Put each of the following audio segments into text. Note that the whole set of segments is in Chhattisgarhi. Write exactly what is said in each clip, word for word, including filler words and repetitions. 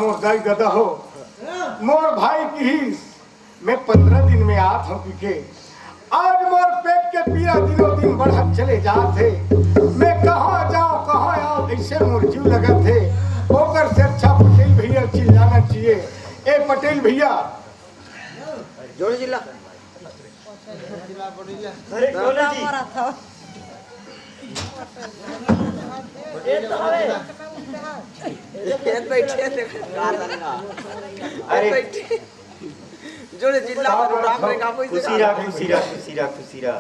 मोर दाई ददा हो, मोर भाई किहिस, मैं पंद्रह दिन में आत हूँ पीके। आज मोर पेट के पीरा दिनों दिन बढ़त चले जात हे। मैं कहाँ जाऊँ, कहाँ आऊँ, ऐसे मोर जीव लगत हे। ओकर से अच्छा पटेल भैया चिल्लाना चाहिए। ए पटेल भैया, जोर चिल्ला। अरे, कौन है जी? ये तो है। ये बैठे हैं, देखो, कार लगा। अरे। बैठे। जोर चिल्ला, राम रे, का पैसे खुशी रहा, खुशी रहा, खुशी रहा, खुशी रहा।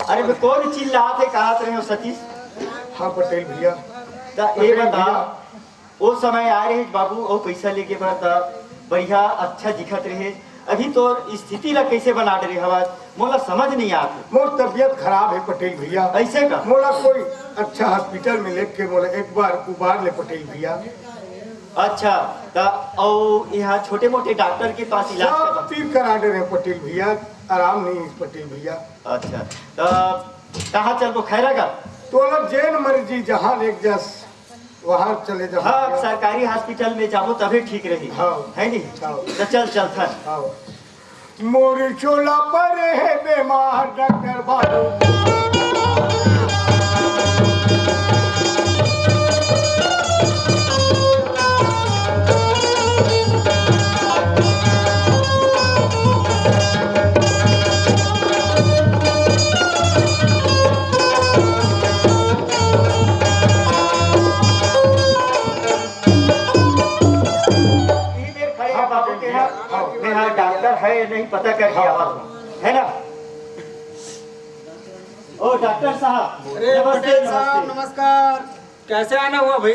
अरे, मैं कौन चिल्लात हे, कहात रहे हो सतीश? हाँ, पटेल भैया। त ए पटेल बता, भैया। ओ समय आए रहे बाबू, ओ पैसा लेके बर त बढ़िया अच्छा दिखत रहे। अभी तोर स्थिति ला कैसे बना डरे हवस, मोला समझ नहीं आत हे। मोर तबियत खराब हे पटेल भैया। ऐसे का? मोला कोई अच्छा हॉस्पिटल में लेके मोला एक बार उबार ले पटेल भैया। अच्छा, त अउ यहाँ छोटे मोटे डॉक्टर के पास इलाज सब करवा। तीर करा डरे पटेल भैया, आराम नहीं हे पटेल भैया। अच्छा, त कहाँ चलबो, खैरा का? तोला जेन मर्जी जहाँ लेके जास। वहाँ चले जाओ। हाँ, सरकारी हॉस्पिटल में जाबो तभी ठीक रही। हाँ। है नी? हाँ। त चल, चलथन। हाँ। मोर चोला पर हे बेमार डॉक्टर बाबू। इही मेर खड़े हाँ, बाबू के यहाँ, हाँ। मैं हाँ डॉक्टर है या नहीं पता करके आवा हूँ, है ना? ओ डॉक्टर साहब, अरे नमस्ते, पटेल साहब, नमस्ते। नमस्कार। कैसे आना हुआ भाई?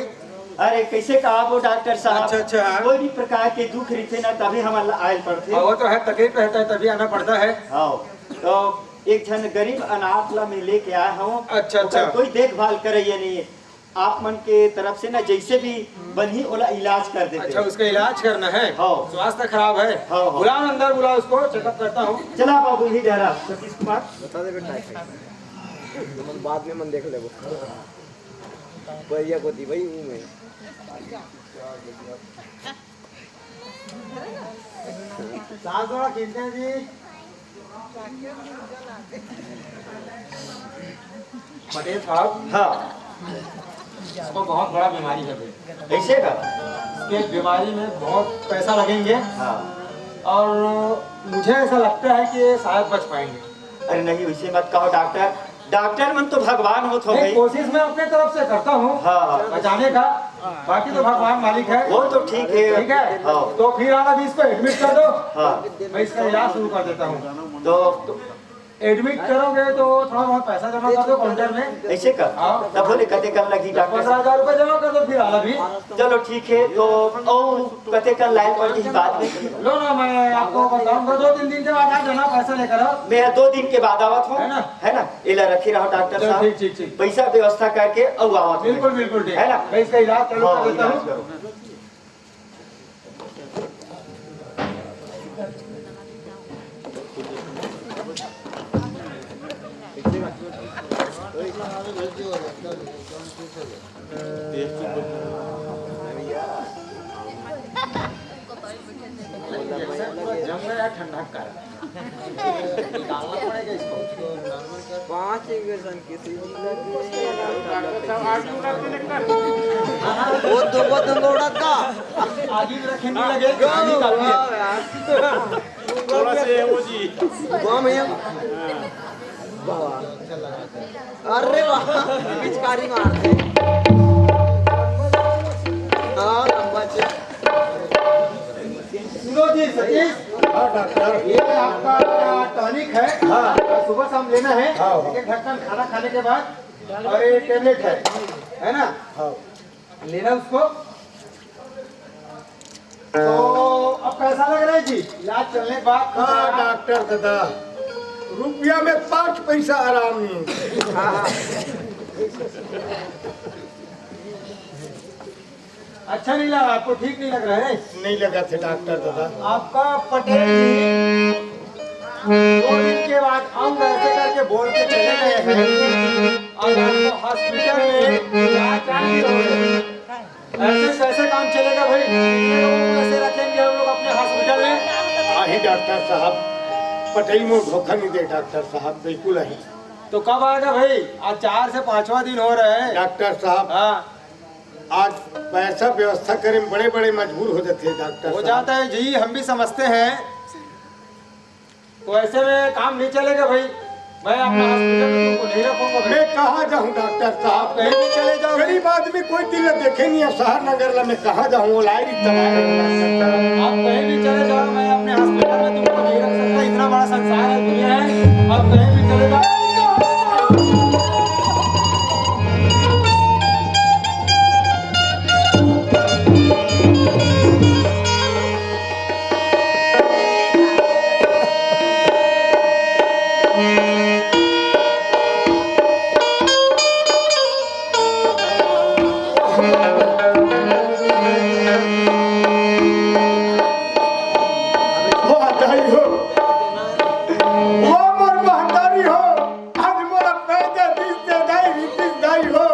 अरे कैसे का आबो डॉक्टर साहब? अच्छा, अच्छा, हाँ। कोई भी प्रकार के दुख रहिथे ना, तभी हमन ला आयल पड़थे। हाँ, वो तो है, तकलीफ रहता है, तभी आना पड़ता है। हाँ, तो एक झन गरीब अनाथ ला मैं लेके आया हूँ। अच्छा, ओकर अच्छा। कोई देखभाल करइया नहीं है। आप मन के तरफ से ना जैसे भी बनही ओला इलाज कर देते। अच्छा, उसका इलाज करना है? हाँ। स्वास्थ्य खराब है? हाँ, हाँ। बुलाओ, अंदर बुलाओ उसको, चेकअप करता हूँ। चला बाबू, इही डहर आ, सतीश कुमार। बता दे बेटा, तुम बाद में मन देख लेबो। बढ़िया गोदी भाई, हूँ मैं। सांस थोड़ा खींचते हैं जी। पटेल साहब, हाँ। इसको बहुत बड़ा बीमारी है भाई। ऐसे का? इसके बीमारी में बहुत पैसा लगेंगे। हाँ। और मुझे ऐसा लगता है कि ये शायद बच पाएंगे। अरे नहीं, वैसे मत कहो डॉक्टर, डॉक्टर मन तो भगवान होत हो नहीं, भाई। कोशिश मैं अपने तरफ से करता हूँ हाँ, हाँ। बचाने का, बाकी तो भगवान मालिक है। वो तो ठीक है। ठीक है? हाँ। तो फिर आप अभी इसको एडमिट कर दो। हाँ। मैं इसका इलाज शुरू कर देता हूँ। तो, तो एडमिट करोगे तो थोड़ा बहुत पैसा जमा कर दो काउंटर में। ऐसे का? हाँ। तब बोले कते कन लगी डॉक्टर साहब? पन्द्रह हजार रुपये जमा कर दो फिर हाल अभी। चलो ठीक है, तो ओ कते कन लाइन पर की बात नहीं की। लो ना, मैं आपको बताऊंगा, दो तीन दिन के बाद आ जाना, पैसा लेकर आओ। मैं दो दिन के बाद आवत हूँ, है ना? है ना? एला रखे रहो डॉक्टर चलो, साहब। ठीक, ठीक, ठीक। पैसा व्यवस्था करके अउ आवत हूँ। बिल्कुल, बिल्कुल, ठीक। है ना? मैं इसका इलाज चालू हाँ, कर देता इलाज हूँ। करो। जम गया ठंडा का। निकालना पड़ेगा इसको। पाँच इंजेक्शन किसी भी लगे। वो दो, वो दो उड़त का। आगे में रखेंगे, लगे, आगे निकाल के। थोड़ा से वो जी। वाह भैया। वाह। अरे वाह, पिचकारी मार दे। हाँ, लंबा चल। सुनो जी सतीश, हाँ डॉक्टर। ये आपका टॉनिक है। हाँ। सुबह शाम लेना है। हाँ, हाँ। एक एक ढक्कन खाना खाने के बाद। और ये टेबलेट है, है ना? हाँ। लेना उसको। तो अब कैसा लग रहा है जी इलाज चलने के बाद? हाँ डॉक्टर दादा, रुपया में पाँच पैसा आराम नहीं। अच्छा नहीं लगा आपको, ठीक नहीं लग रहा है? नहीं लगा थे डॉक्टर दादा। आपका पटेल जी दो दिन के बाद अंग ऐसे करके बोल के चले गए हैं और आपको हॉस्पिटल में चार चार दिन हो गए। ऐसे कैसे काम चलेगा भाई? इतने लोगों को कैसे रखेंगे हम लोग अपने हॉस्पिटल में? आही डॉक्टर साहब, पटई मोर धोखा नहीं दे डॉक्टर साहब, बिल्कुल आही। तो कब आएगा भाई? आज चार से पांचवा दिन हो रहा है। डॉक्टर साहब, हाँ। आज पैसा व्यवस्था करे में बड़े-बड़े मजबूर हो जाते हैं डॉक्टर हो साहब। जाता है जी, हम भी समझते हैं। तो ऐसे में काम नहीं चलेगा भाई, मैं अपना हॉस्पिटल में तुमको नहीं रखूंगा भाई। मैं कहाँ जाऊँ डॉक्टर साहब? कहीं भी चले जाओ। गरीब आदमी कोई दिन देखे नहीं है शहर नगर ला, मैं कहाँ जाऊँ? वो लाए री तबाह है डॉक्टर साहब। आप कहीं भी चले जाओ, मैं अपने हॉस्पिटल में तुमको नहीं रख सकता। इतना बड़ा संसार है, दुनिया है, आप कहीं भी चले जाओ। महतारी हो, वो मोर महतारी हो, आज मोला पैदा दिस दे दाई, रितिस दाई हो।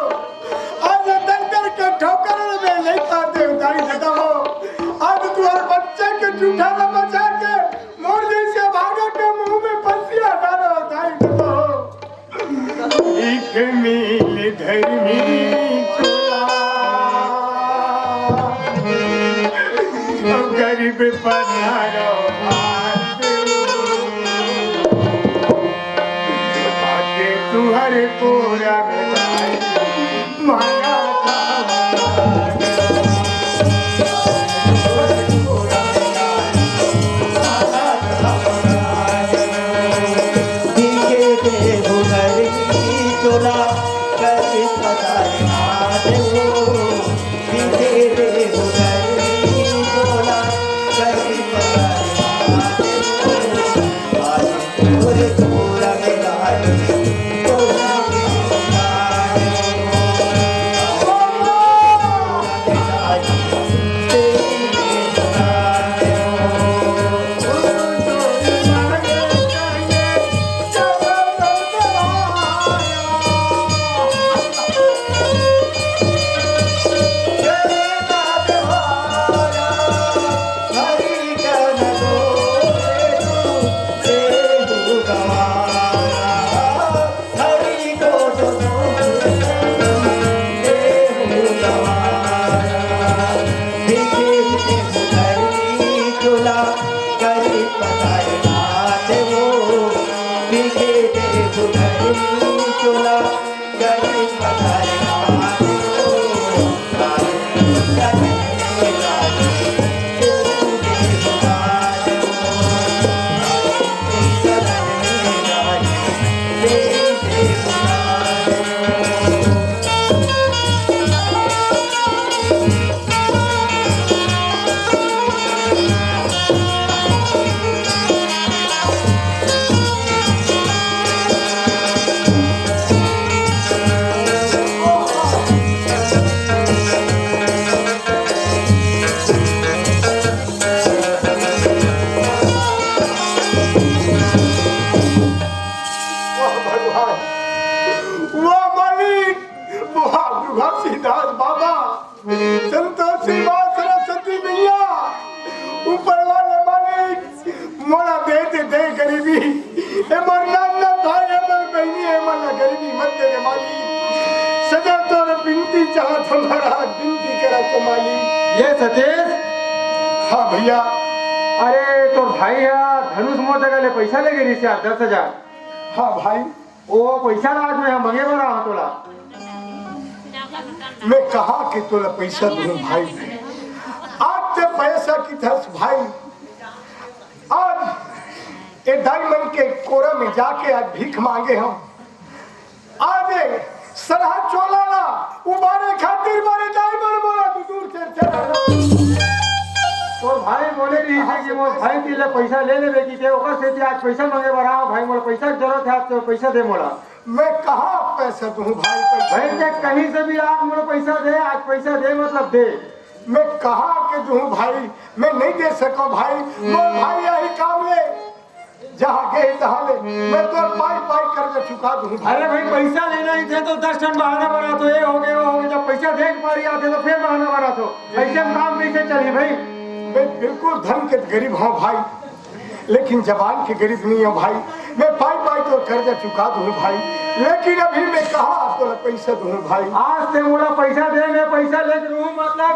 आज दर दर के ठोकर में नहीं पाते दाई दादा हो। आज तुम्हारे बच्चे के जूठा न बचा के मोर जैसे भागा के मुंह में फंसिया डालो दाई दादा हो। एक मील धर्मी चोला, गरीब पधारो हाथ, आके तुहर पूरा माया था। वाह भगवान, वाह मालिक, वाह दुर्गा सिद्धार्थ बाबा, संतोषी माँ सरस्वती मैया, ऊपर वाले मालिक, मोला दे दे दे गरीबी, ए मोर नाना भाई, ए मोर बहिनी, ए मोला गरीबी मत दे रे मालिक। सदा तोर बिनती चाहत हंव महाराज, बिनती करत हंव मालिक। ये सतीश। हाँ भैया। अरे तोर भाई हा धनुष मोर जगह ले पैसा लेगे रहिस यार, दस हजार। हाँ भाई। ओ पैसा ला आज मैं हा मंगे बर आए हंव तोला। मैं कहाँ के तोला पैसा दूँ भाई? आज ते पैसा किथस भाई, आज ए दाई मन के कोरा में जाके आज भीख मांगे हंव। आज ए सरहा चोला ला उबारे खातिर बड़े दाई मन मोला दूर से चला। तोर भाई बोले रहिस हे कि मोर भाई तीर ले पैसा ले लेबे कि ते, ओकर सेती आज पैसा मांगे बर आए हंव भाई, मोला पैसा के जरूरत हे, आज ते पैसा दे मोला। मैं कहाँ पैसा दूँ भाई? पैसा भाई ते कहीं से भी आज मोला पैसा दे, आज पैसा दे, मतलब दे। मैं कहाँ के दूँ भाई? मैं नहीं दे सकंव भाई। मोर भाई आही काम ले। जहाँ गे तहाँ ले, मैं तोर पाई पाई कर्जा चुका दूँ भाई। अरे भाई, पैसा लेना ही थे तो दस ठन बहाना बनाथो, ये हो गए, वो हो गए। जब पैसा दे के पारी आथे तो फिर बहाना बनाथो। ऐसे में काम कैसे चली भाई? मैं बिल्कुल धन के गरीब हूँ भाई, लेकिन जबान के गरीब नहीं हूँ भाई। मैं पाई पाई तोर कर्जा चुका दूँ भाई, लेकिन अभी मैं कहाँ तोला पैसा दूँ भाई? आज ते मोला पैसा दे, मैं पैसा लेके रहूँ, मतलब।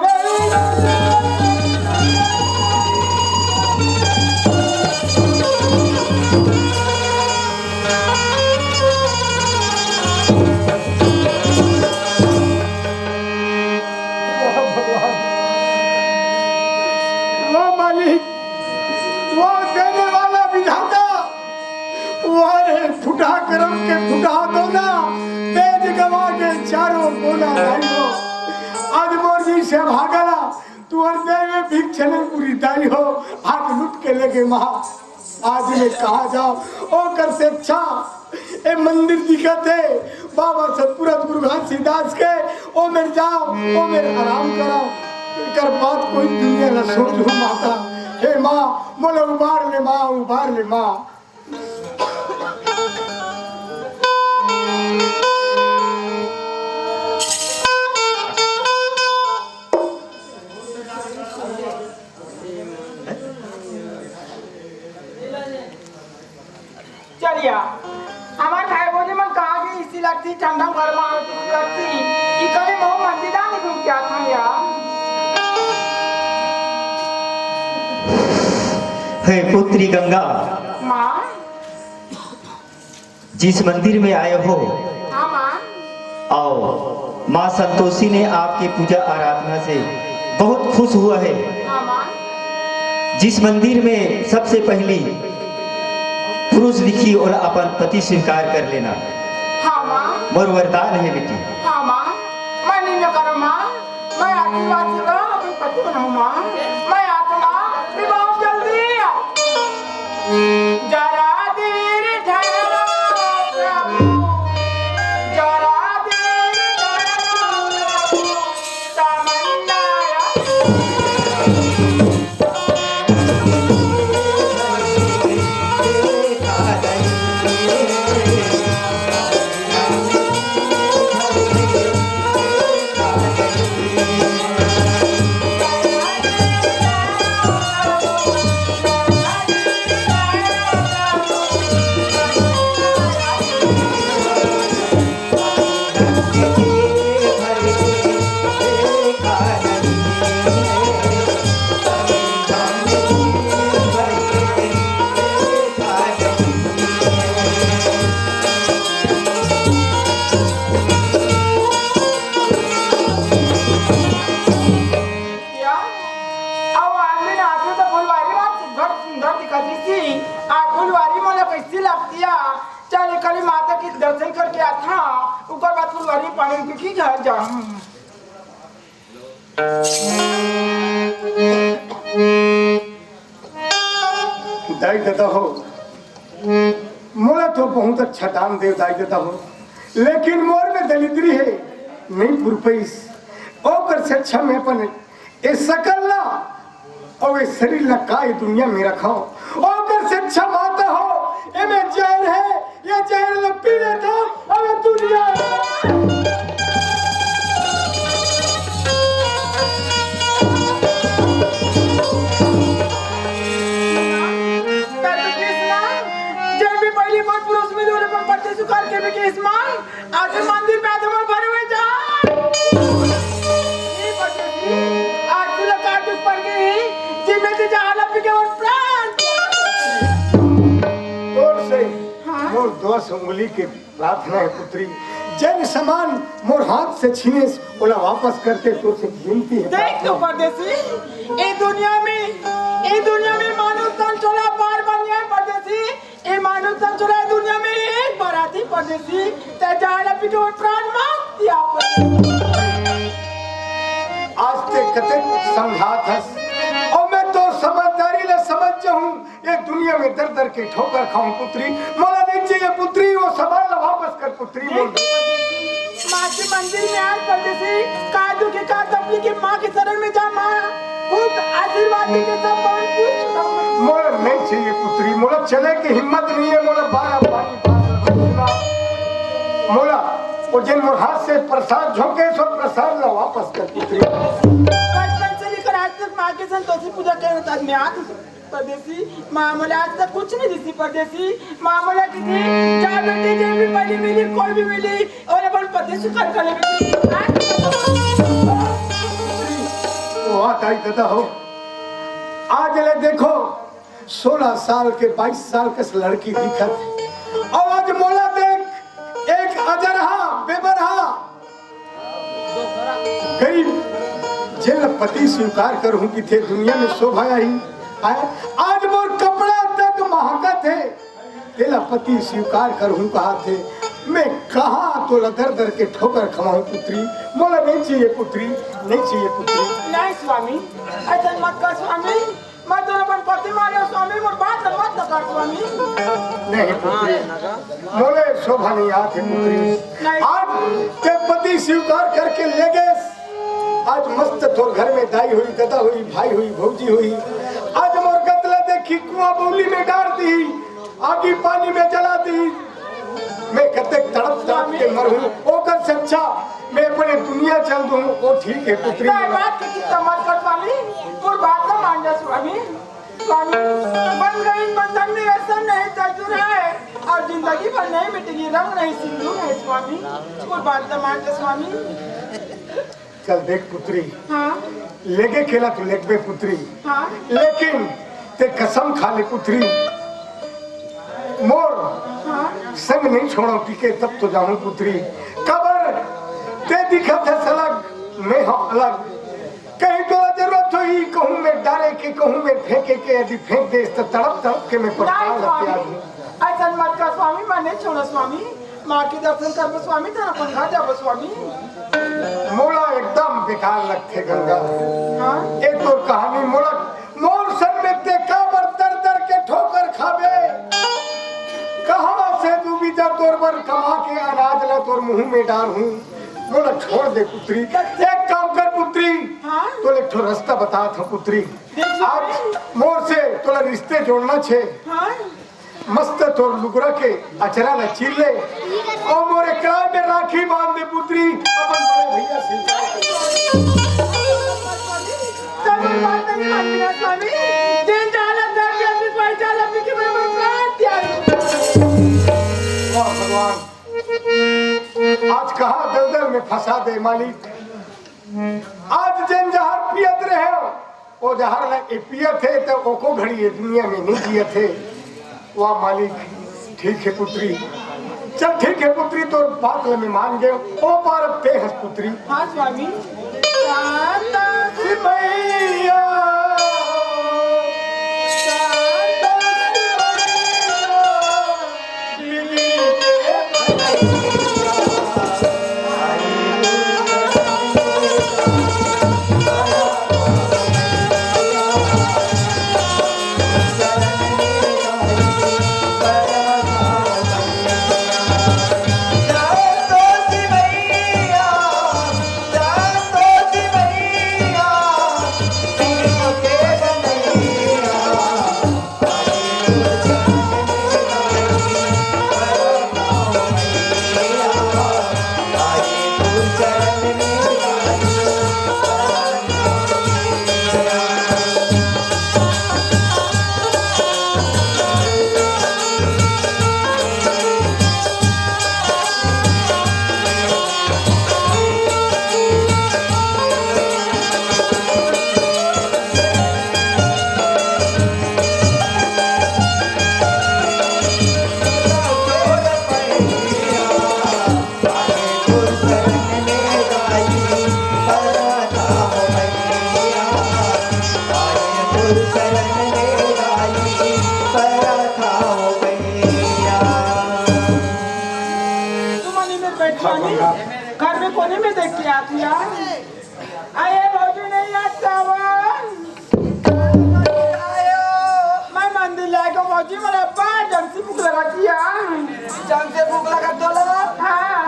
वो मालिक, वो देने वाला विधाता, वो रे फुटहा करम के फुटहा दोना, तेज गवा के चारों कोना दाई हो। आज मोर जी से भागला, तू हर दे में भीख छलन पूरी दाई हो, हाथ लुट के लेके माँ। आज मैं कहाँ जाओ, ओकर से अच्छा ए मंदिर दिखत हे, बाबा सतपुरा गुरु घासीदास के, ओ मेर जाओ, ओ मेर आराम करो। एकर बात कोई दुनिया ला सोच हो माता। हे माँ, मोला उबार ले माँ, उबार ले माँ। चलिया, हमर भाई बहिनी मन कहाँ के इसी लगती, ठंडा घर में आती लगती, कि कभी मोह मंदिर आने घूम के आता हूँ यार। हे पुत्री गंगा, माँ। जिस मंदिर में आए हो, हाँ माँ। आओ, माँ संतोषी ने आपकी पूजा आराधना से बहुत खुश हुआ है। हाँ माँ। जिस मंदिर में सबसे पहली पुरुष दिखी और अपन पति स्वीकार कर लेना। हाँ माँ। मोर वरदान है बेटी। हाँ माँ, मैं नहीं करो माँ, मैं आशीर्वाद से रहो, अपने पति बनाऊँ माँ। मैं आत्मा विभाव जल्दी। जरा धीर धरो प्रभु, जरा धीर धरो प्रभु, तमन्ना अउ आदमी ना आदमी तो फुलवारी बात सुघर सुंदर दिखत रही थी। आ फुलवारी मोला कैसी लगती है? चल, काली माता के दर्शन करके आथा, ओकर बाद फुलवारी पानी पी के घर जाहूं। दाई ददा हो, मोला तो बहुत अच्छा दान देव दाई ददा हो, लेकिन मोर में दलिद्री है, नहीं पुरपईस। ओकर से अच्छा मैं अपन ए सकल ला अउ ए शरीर ला का ए दुनिया में रखव? ओकर से अच्छा माता हो, एमे जहर है, ये जहर ला पी लेथव, अउ ए दुनिया जब भी पहली बार पुरुष मिले, उन्हें पर पच्चीस उतार के भी केस मार। आज मंदिर में आधे मन भरे हुए जा। ये बच्चे जी, आज तू लोग काट पड़ गई, जिम्मे से जहाँ लपी के और प्राण। तोर से हाँ? मोर दस उंगली के प्रार्थना है पुत्री, जन समान मोर हाथ से छीनेस, ओला वापस करते तोर से विनती है, देख प्रार्थना तो है। परदेसी, ए दुनिया में, ए दुनिया में मानुष तन छोला पार बन जाए परदेसी, ए मानुष तन छोला दुनिया में एक बार आती परदेसी, ते जाए ला पिटो प्राण मार दिया परदेसी। आज ते कतेक समझात हस, अउ मैं तोर समझदारी ला समझ जाहूं। ये दुनिया में दर दर के ठोकर खाऊं पुत्री, मोला नहीं चाहिए पुत्री, वो सामान ला वापस कर पुत्री, बोल। माँ के मंदिर में आज परदेसी, का दुख का तकलीफ के माँ के शरण में जा माँ, खुद आशीर्वाद के सब पावन पूछ। मोर नहीं चाहिए पुत्री, मोला चले के हिम्मत नहीं है, मोला बारह पानी बारह सुना। मोला वो जेन मोर हाथ से प्रसाद झोंके, सो प्रसाद ला वापस कर पुत्री। बचपन से लेकर आज तक माँ के संतोषी पूजा करत आज मैं आत हूँ परदेसी। माँ मोला आज तक कुछ नहीं दिसी परदेसी। माँ मोला किसी चार रोटी जे भी मिली, मिली, कोई भी मिली, और अपन परदेसी कर कर ले मिली। आज वाह, ताई दादा हो। आज ले देखो, सोलह साल के बाईस साल के लड़की दिखत हे। अउ आज मोला देख, एक अजरहा, बेबरहा, गरीब, जेला पति स्वीकार करहूं किथे दुनिया में शोभा आही। आय, आज मोर कपड़ा तक महकत हे, तेला पति स्वीकार करहूं कहाथे। मैं कहां तोला दर दर के ठोकर खवाहूं पुत्री, मोला नहीं चाहिए पुत्री, नहीं चाहिए पुत्री। नहीं स्वामी, ऐसा मत कर स्वामी। मैं तोर अपन पति माने हंव स्वामी, मोर बात ल मत नकार स्वामी। नहीं पुत्री, मोले शोभा नहीं आत हे पुत्री। नहीं। आज ते पति स्वीकार करके ले गेस, आज मस्त तोर घर में दाई होही, ददा होही, भाई होही, भौजी होही। आज मोर गत ल देखही, कुआं बउली में डार दिही, आगी पानी में जला दिही। मैं कतेक तड़प तड़प के मरहूं, ओकर से अच्छा मैं अपने दुनिया चल दूं, वो ठीक हे पुत्री। तैं बात के चिंता मत कर स्वामी, मोर बात ल मान जा स्वामी। स्वामी, बंध गई बंधन में रेशम नहीं जंजीर है, और जिंदगी भर नहीं मिटेगी रंग नहीं सिंदूर है स्वामी, मोर बात ल मान जा स्वामी। चल देख पुत्री, हाँ। लेगे के ला तो लेगबे पुत्री, हाँ। लेकिन ते कसम खा ले पुत्री, मोर हाँ। संग नहीं छोड़ो पी के तब तो जाहूं पुत्री। काबर ते दिखत हस अलग, मैं हंव अलग। कहीं तोला जरूरत होही, कहूं में डारे के, कहूं में फेंके के, यदि फेंक देस त तड़प तड़प के मैं पड़ताल स्वामी, लग जाहूं। ऐसन मत कर स्वामी, मैं नहीं छोड़ो स्वामी। माँ के दर्शन करबो स्वामी, त अपन घर जाबो स्वामी। मोला एकदम बेकार लगथे गंगा। हाँ? ए तोर कहानी मोला, मोर संग में ते काबर दर दर के ठोकर खाबे? कहां से दू बीजा तोर बर कमा के अनाज ला तोर मुंह में डारहूं? मोला छोड़ दे पुत्री। एक काम कर पुत्री, हाँ? तोला एक ठो रास्ता बतात हंव पुत्री। देख आज मोर से तोला रिश्ते जोड़ना छे। हाँ? मस्त तोर लुगरा के अचरा ला चीर ले, अउ मोर एकरा में राखी बांध दे पुत्री, अपन बड़े भैया से। तब बात नहीं मानती है स्वामी, जेन जहां ला धर के अपनी भाई चाला पी के मैं प्राण त्याग दूं। वाह भगवान, आज कहां दलदल में फंसा दे मालिक। आज जेन जहर पियत रहे हो, ओ जहर ला ए पियत हे, त ओको घड़ी ए दुनिया में नहीं जियत हे। वाह मालिक, ठीक हे पुत्री, चल ठीक हे पुत्री, तोर बात ला मैं मान गेंव। ओ पार अब ते हस पुत्री। हाँ स्वामी। संतोषी मैया, संतोषी मैया। तुम नहीं में बैठ स्वामी, घर में कोने में देख के आती यार। अरे भौजी नहीं आता वो। मैं मंदिर लायक भौजी, मोला अब्बड़ जम से भूख लगा दिया। जम से भूख लगा तोला? हाँ।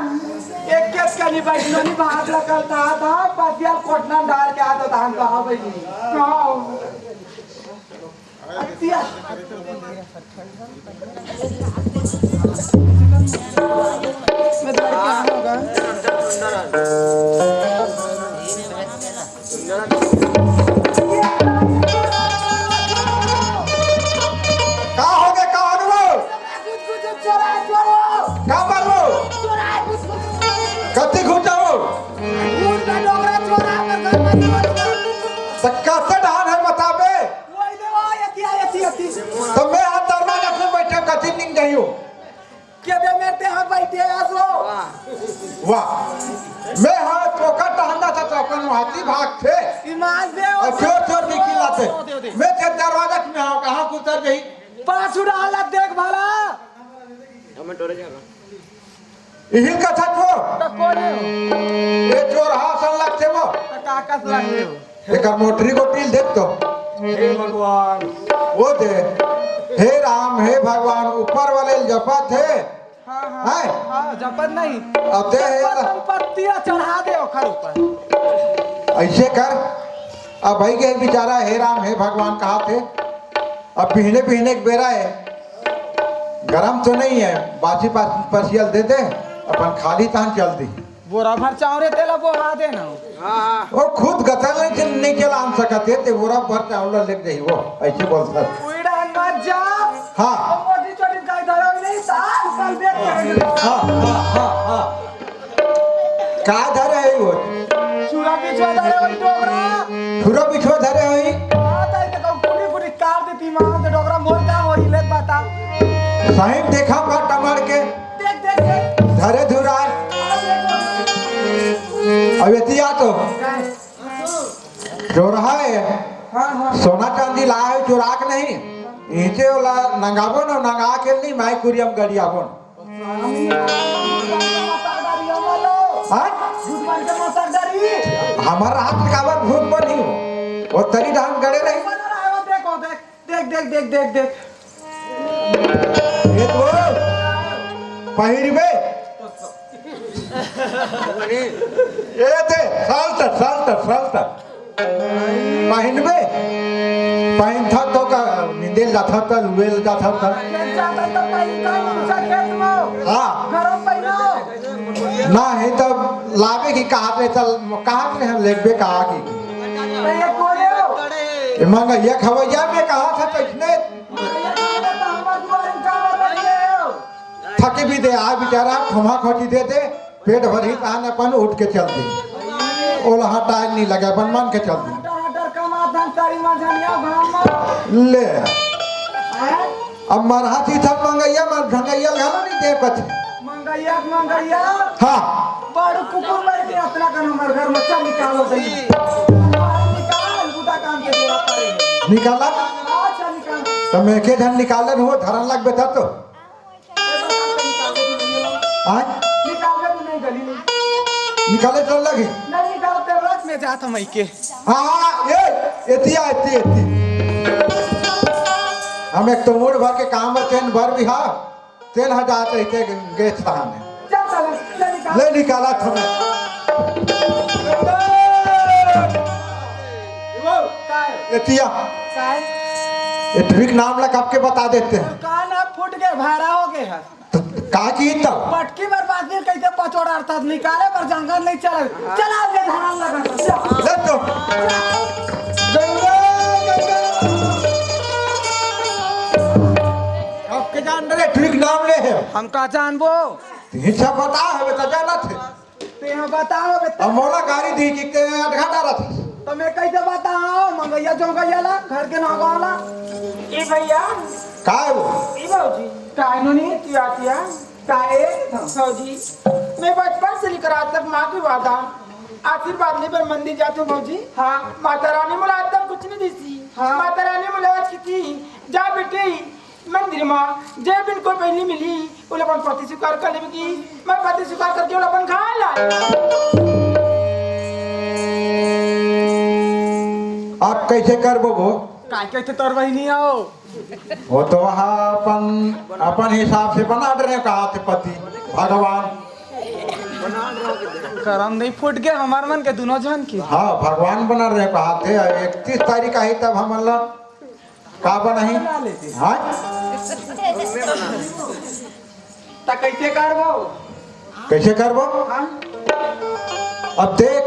एक खेत का नहीं बैठ, नहीं भाग लगा था, था, पतिया कोटना डाल के आता था, हम कहा भाई। हाँ। अतिया, का होगे, का होगे? का मारबो? कति घुटाओ? त कते डहान हे बताबे? त मैं हा दरवाजा में बइठे कति निंग जाइयो। के बे मेरे ते हाथ बैठे आसो। वाह। मैं हा चौका टहलना था, चौकन हाथी भाग थे। ईमान से और चोर चोर निकला थे। मैं ते दरवाजा में हा, कहाँ उतर गई? पाछू डाला देख भला। इही कथा तो। त कोन हे? ये चोर हा सन लगते वो। त का कस लगते हो? एकर मोटरी गोटी ल देख तो। हे भगवान। वो दे। हे राम, हे भगवान, ऊपर वाले ल जपत हे। हाँ, हाँ। हैं? हाँ, जपत नहीं। अब दे हे ऊपर ला- संपत्तियाँ चढ़ा दे ओखर ऊपर। ऐसे कर। अब भाई के बेचारा हे राम, हे भगवान कहा थे। अब बिहने बिहने के बेरा हे। गरम तो नहीं हे, बासी पास-, पसियल दे दे, अपन खाली तहन चल दी। बोरा भर चाउर हे, तेला बोहा देना। वो खुद गतर नहीं चल, नहीं चला आन सकत हे, ते बोरा भर चाउर ला लेके जाही वो, ऐसे बोलता। उइड़ा मत जा। हाँ। वो मोटी चोटी गाय धरा हुई नहीं, साल साल बेच करेंगे। हाँ, हाँ, हाँ, हाँ। का धरे हे वो? छुरा बिछवा धरे होही डोकरा। छुरा बिछवा धरे होही? हाँ, ताई तो कहूँ कुटी कुटी काट देती माँ, तो डोकरा मोर का होही, ले बता। साहिब देखा बा टमार के। देख, देख, देख। धरे धुरार। हाँ, देख, देख। अब एतिया तो। का हे? चोरहा हे। हाँ, हाँ। सोना चांदी लाए हे, चोराक नहीं। इचे ओला नंगाबो न, नंगा के नहीं, माई कुरियम गड़ियाबो न। हाँ? हमारा हाथ काबर भूत बनी हो? वो तरी धान गड़े नहीं। देखो, देख, देख, देख, देख, देख, देख। ये तो पहिरबे। ये दे, साल्ट, साल्ट, साल्ट। पहिनबे? पहिनथा तो का, निंदेल जाथा त, लुएल जाथा त। खेत जाता तो पहिन का, ऊंचा खेत में। हाँ। घरों पहिनो। ना हे तब लाबे की कहा पे चल, कहा पे हम लेबे कहा की। तो ये कोने हो? ये मंगैया खवैया में कहा था तो इसने। मंगैया खवैया तो हमारे दुआरे उठा रहे हो। थके भी दे, आ बेचारा, खमा खोटी दे दे, पेट भरी तान अपन उठ के चल दी। ओला हटाए नहीं लगे, अपन मन के चल दी। हटर, हटर कमा धन तारी मा झनिया घाम मा। ले। हैं? अब मरहा थी सब मंगैया, मर झंगैया घलो नहीं दे पछ। मंगैया, मंगैया। हाँ। बड़ू कुकुर मर के अपना कन हमर घर में चल निकालो सही। निकाल, बुता काम के देवा पड़े। निकाला? हाँ, चल निकाल। तो मैं के धन निकालन हो, धरन लग बेटा तो। आय? निकाल दे, तू नहीं गली नहीं। निकाले चल लगी? नहीं निकाल, तेरे रथ में जात हम के। हाँ, हाँ, ए, एतिया, एती, एती। हम एक तो मूड भर के काम में तेन भर भी हा, तेन हा जात रही के गे स्थान है। चल, चल, चल निकाल। ले निकाला था मैं। काय? एतिया। काय? ये ट्रिक नाम ला कब के बता देते हैं। कान अब फूट के भारा हो गए है। तो का की तब? पटकी बर्बाद नहीं, कैसे पचोड़ा अर्थात निकाले पर जंगल नहीं चले। चला ले धान लगा। ले तो। गंगा, गंगा। अब के जान रहे, ठीक नाम ले है। हम का जानबो? हिस्सा पता है, बता जाना थे। ते हम बताओ बे। अब मोला गाड़ी दी कि ते अटघा डाला था। तो मैं कैसे बताओ? मंगैया जो गैया ला, घर के नाम वाला। ए भैया। का है वो? ए भौजी। का है नोनी? किया, किया? काहे? भौजी, मैं बचपन से लेकर आज तक माँ के वादा, आशीर्वाद लेबर मंदिर जाती हूँ भौजी। हाँ। माता रानी मोला आज तक कुछ नहीं देती। हाँ। माता रानी मोला आज की थी, जा बेटी, मंदिर मा जे बिन कोई पहली मिली, ओला अपन पति स्वीकार कर लेबे की, मैं पति स्वीकार करके ओला अपन घर ला। आप कैसे करबो वो? काय कैसे तोर बहिनी आओ? वो तो वहाँ अपन, अपन हिसाब से बना रहे कहा थे पति भगवान। करम नहीं फूट गए हमार मन के दोनों झन की। हाँ, भगवान बना रहे कहा थे, इकतीस तारीख आई तब हमन ला का बनाही? बना लेते। हाँ? त कइसे करबो? कइसे करबो? हाँ? अब देख,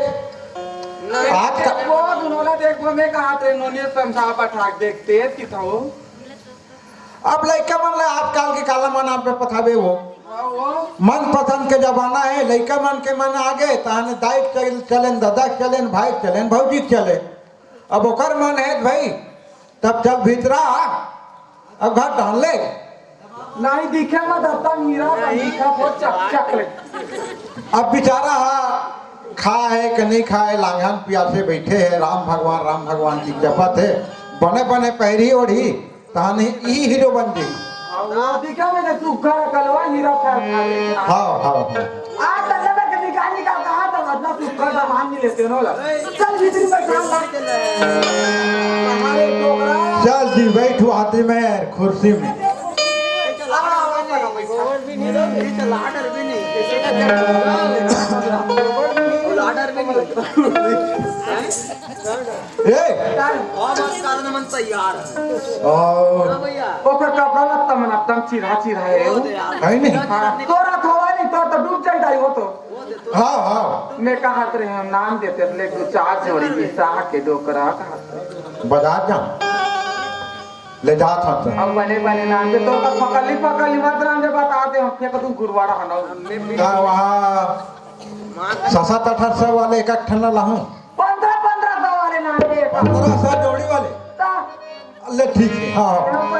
आज का वो दुनों ला देखबो, मैं कहा थे नोनिया समझा पठा के देखते कि था वो। अब लइका मन ला आजकल के काला मन आप पे पठाबे वो। हाँ, वो। मनपसंद के जमाना हे, लइका मन के मन आगे, तहने दाई के चल-, चलेन, ददा के चलेन, भाई के चलेन, भौजी के चलेन। अब ओकर मन हे भाई, तब चल भीतरा, अब घर डाल ले। नहीं दिखे मत, अब तक हीरा का दिखा हो चक चक ले। अब बेचारा हा, खाए के नहीं खाए, लांघन पियासे बैठे हे, राम भगवान, राम भगवान की जपत हे, बने बने पहिरी ओढ़ी, तहने ई हीरो बन जाई। वो दिखा मैंने सुग्घर कलवा हीरा फाड़ खा ले। हाँ, हाँ, हाँ। आज तक जब के निकाल निकाल कहा था, इतना सुग्घर सामान नहीं लेते नो ला। चल भीतरी में काम बात। हमारे डोकरा। चल जी, बैठो आते में कुर्सी में। गोबर भी नहीं, ये तो लाडर भी नहीं। लाडर भी नहीं। ए! और बस कारण मन तैयार है। और हाँ भैया। ओकर कपड़ा लत्ता मन एकदम चिरहा चिरहा हे। वो दे यार। है नहीं? हाँ, तोरा थवा नहीं, तोर तो डूब जाई दाई वो तो। वो दे तो। हाँ, हाँ। मैं कहा तेरे हम नाम देते ले दो चार जोड़ी बिसाह के डोकरा कहा। बाजार जा। ले जात हन त। अब बने बने नाम दे, तो पकली पकली मत नाम दे, बता दे, हम फेंक दूं गुरुवाड़ा हनौ। का वहाँ सात सात आठ आठ सौ वाले एक एक ठन ला लाहूं? पन्द्रह पन्द्रह सौ वाले नाम दे। पन्द्रह सौ जोड़ी वाले? ता। ले ठीक है, हाँ, हाँ।